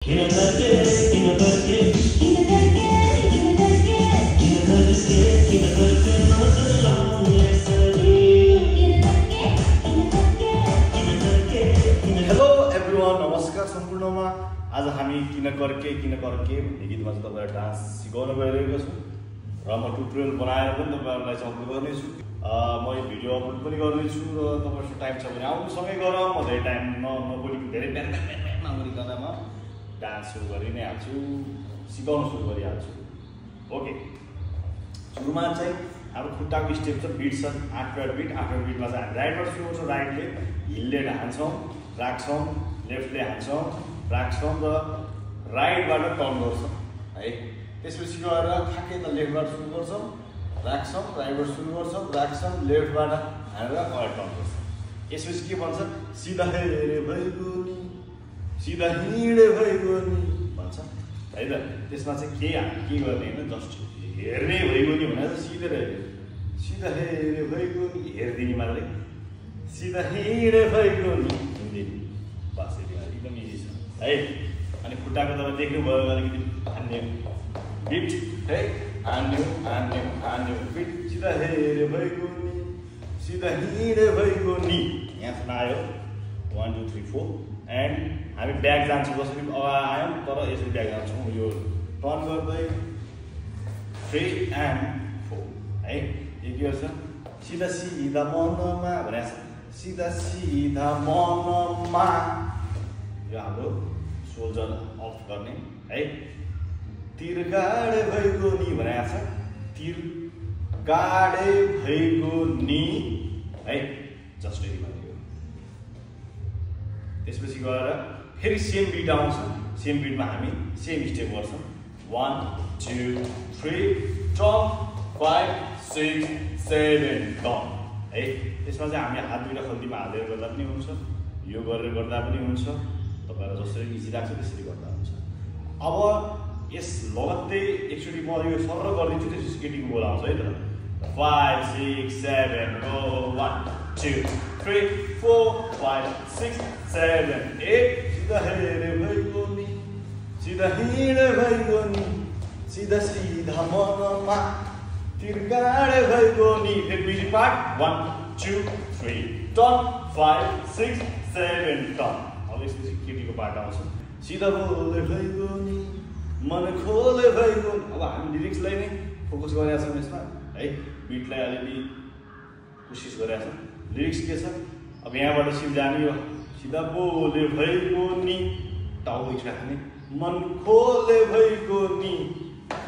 नमस्कार सम्पूर्णमा आज हामी किन करके भन्ने गीतमा चाहिँ तपाईहरुलाई डान्स सिकाउन गइरहेको छु र म ट्युटोरियल बनाएर पनि तपाईहरुलाई चाहिँ अपलोड गर्नेछु। म यो भिडियो अपलोड पनि गर्नेछु र तपाईहरुको टाइम छ भने आउनु सँगै गरौँ। म धेरै टाइम नबोलिकन धेरै नबोलिकन म डान्स सुरु गरि नै हाल्छु, सिकाउन सुरु गरिहाल्छु। ओके, सुरुमा चाहिँ हाम्रो खुट्टाको स्टेप छ, बिट छ 8 बिट। 8 बिटमा चाहिँ हामी राइटबाट सुरु गर्छौँ, राइटले हिलले हान्छौँ, राख्छौँ, लेफ्टले हान्छौँ, राख्छौँ र राइटबाट टर्न गर्छौँ है। त्यसपछि गएर ठ्याक्कै त लेफ्टबाट सुरु गर्छौँ, राख्छौँ, राइटबाट सुरु गर्छौँ, राख्छौँ, लेफ्टबाट हानेर अगाडि टर्न गर्छौँ। यसपछि के भन्छ, सिधा हेरे भइगयो नि, सिधा हिँडे भइगयो नि भन्छ है त। त्यसमा चाहिँ के गर्ने होइन, जस्ट हेर्ने भइगयो नि भनेर सिधै हेर्यो, सिधा हेरे भइगयो नि हेरिदिने मात्रै, सिधा हिँडे भइगयो नि हिँडिदिने, बस एकदम इजी छ है। अनि खुट्टाको तपाईँ देख्नुभयो अलिकति हान्ने बिट है, हान्ने बिट, सिधा हेरे भइगयो नि, सिधा हिँडे भइगयो नि, यहाँसम्म आयो 1 2 3 4। एन्ड हामी ब्याक जान्छौँ, जसरी अगाडि आयौँ तर यसरी ब्याक जान्छौँ, यो टर्न गर्दै 3 and 4 है। यो के गर्छ, सिधा सिधा मनमा भनेको छ, सिधा सिधा मनमा, यो हाम्रो सोल्जर अफ गर्ने है। तिर गाडे भइगयो नि भनेको छ, तिर गाडे भइगयो नि है, जस्ट यति मात्रै हो। त्यसपछि गएर फेरि सेम बिट आउँछ, सेम बिटमा हामी सेम स्टेप गर्छौँ, 1 2 3 टर्न, 5 6 7 टर्न है। त्यसमा चाहिँ हामी हात दुईटा खल्तीमा हालेर गर्दा पनि हुन्छ, यो गरेर गर्दा पनि हुन्छ, तपाईहरुलाई जसरी इजी लाग्छ त्यसरी गर्दा हुन्छ। अब यस लगत्तै एकचोटि म यो सरल गरिदिन्छु, त्यसपछि केटीको बोल आउँछ है त। 5 6 7 go 1 2 3 4 5 6 7 8। सिधा हेरे भइगयो नि, सिधा हिँडे भइगयो नि, सिधा सिधा मनमा, तिर गाडे भइगयो नि। फेरि दुई पार्ट 1 2 3 टर्न, 5 6 7 टर्न। अब यसपछि केटीको पार्ट आउँछ, सिधा बोले भइगयो नि, मन खोले भइगयो नि। अब हामी लिरिक्सलाई नै फोकस गरेका छौँ यसमा है, बिटलाई अलिअलि कोसिस गरेका छौँ। लिरिक्स के छ, अब यहाँबाट सिम जाने, यो सिधा बोले भइगयो नि, टाउको राख्ने, मन खोले भइगयो नि,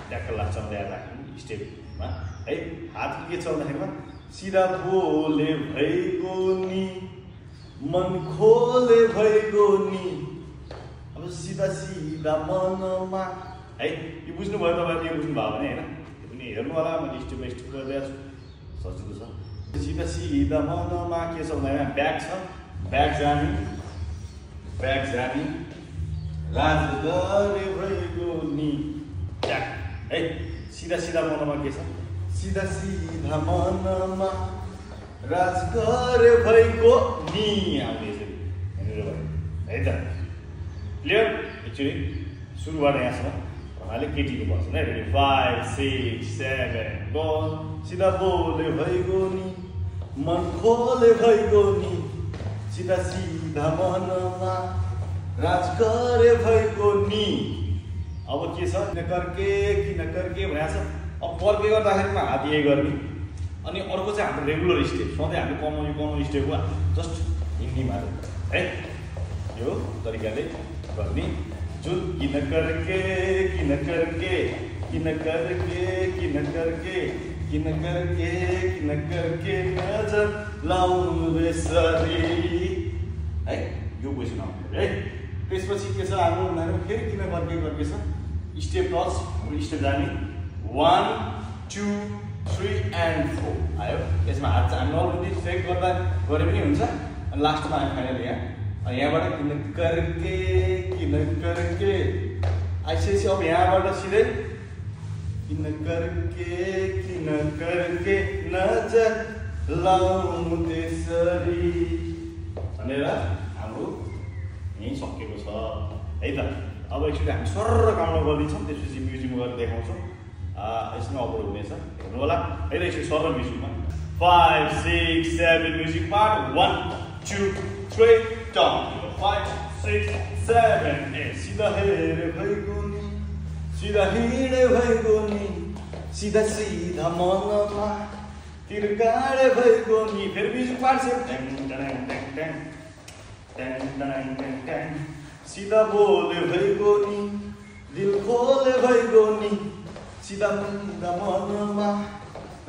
ट्याक्क लाग्छ ल्याएर राख्ने स्टेपमा है। हात के छ भन्दाखेरिमा सिधा बोले भइगयो नि, मन खोले भइगयो नि। अब सिधा सिधा मनमा है, यो बुझ्नुभयो तपाईँले, यो बुझ्नु भयो भने होइन, यो पनि हेर्नु होला, मैले स्टेप बाई स्टेप गरिदिएको छु, सजिलो छ। सिधा सिधा मनमा के छ भन्दा ब्याक छ, ब्याक जाने, राज गरे भइगयो नि, ट्याक है। सिधा सिधा मनमा के छ, सिधा सिधा मनमा राज गरे भइगयो नि, आउने यसरी हेरेर भयो है त। क्लियर? एक्चुअली सुरुबाट यहाँसम्म उहाँले केटीको भन्छ है। 5 6 7 गो, सिधा बोले भइगयो नि, मन खोले भइगयो नि, सिधा सिधा मनमा राज गरे भइगयो नि। अब के छ, किन करके भनेको छ। अब करके गर्दाखेरिमा हात यही गर्ने, अनि अर्को चाहिँ हाम्रो रेगुलर स्टेप, सधैँ हामीले कमाउने स्टेप हो, जस्ट हिन्दी मात्र है। यो तरिकाले गर्ने, जुन किन करके नजर लाउनु बेसरी है, यो क्वेसन आउँछ है। त्यसपछि के छ हाम्रो फेरि किन करके छ, स्टेप टच, हाम्रो स्टेप जाने 1 2 3 and 4 आयो। यसमा हात चाहिँ हामी अलरेडी सेट गर्दा गरे पनि हुन्छ, अनि लास्टमा हामी फाइनल यहाँबाट किन करके आइसकेपछि अब यहाँबाट सिधै किन करके नजर लाउनु त्यसरी भनेर हाम्रो यहीँ सकिएको छ है त। अब एकचोटि हामी सरर काउन्ट गरिदिन्छौँ त्यसपछि म्युजिकमा गरेर देखाउँछौँ यसमा अपलोड हुनेछ हेर्नु होला है त एकचोटि सरर म्युजिकमा 5 6 7 म्युजिक पार्ट 1 2 3 डाउन 5 6 7 8 सिधा हेरे भइगयो नि सिधा हिँडे भइगयो नि सिधा सिधा मनमा तिरकाडे भइगयो नि फेरि म्युजिक पार्ट छ ट्याङ ट्याङ ट्याङ ट्याङ ट्याङ ट्याङ ट्याङ ट्याङ सिधा बोले भइगयो नि दिल खोले भइगयो नि सिधा मुन्दा मनमा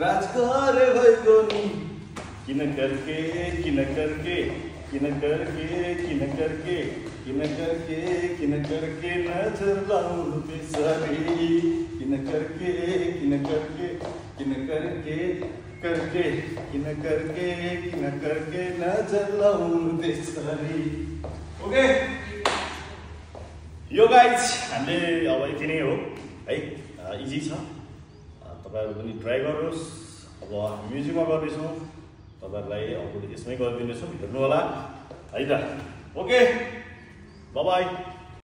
राज करे भइगयो नि किन करके किन करके किन करके किन करके किन करके किन करके नजर लाऊं बेसरी किन करके किन करके किन करके करके किन करके किन करके नजर लाऊं बेसरी ओके यो गाइज हामीले अब यति नै हो है इजी छ तपाईहरु पनि ट्राई गर्नुहोस् अब म्युजिकमा गर्दैछौँ तपाईहरुलाई अब यसमै गरिदिनेछौँ हेर्नु होला है त ओके बाइ बाइ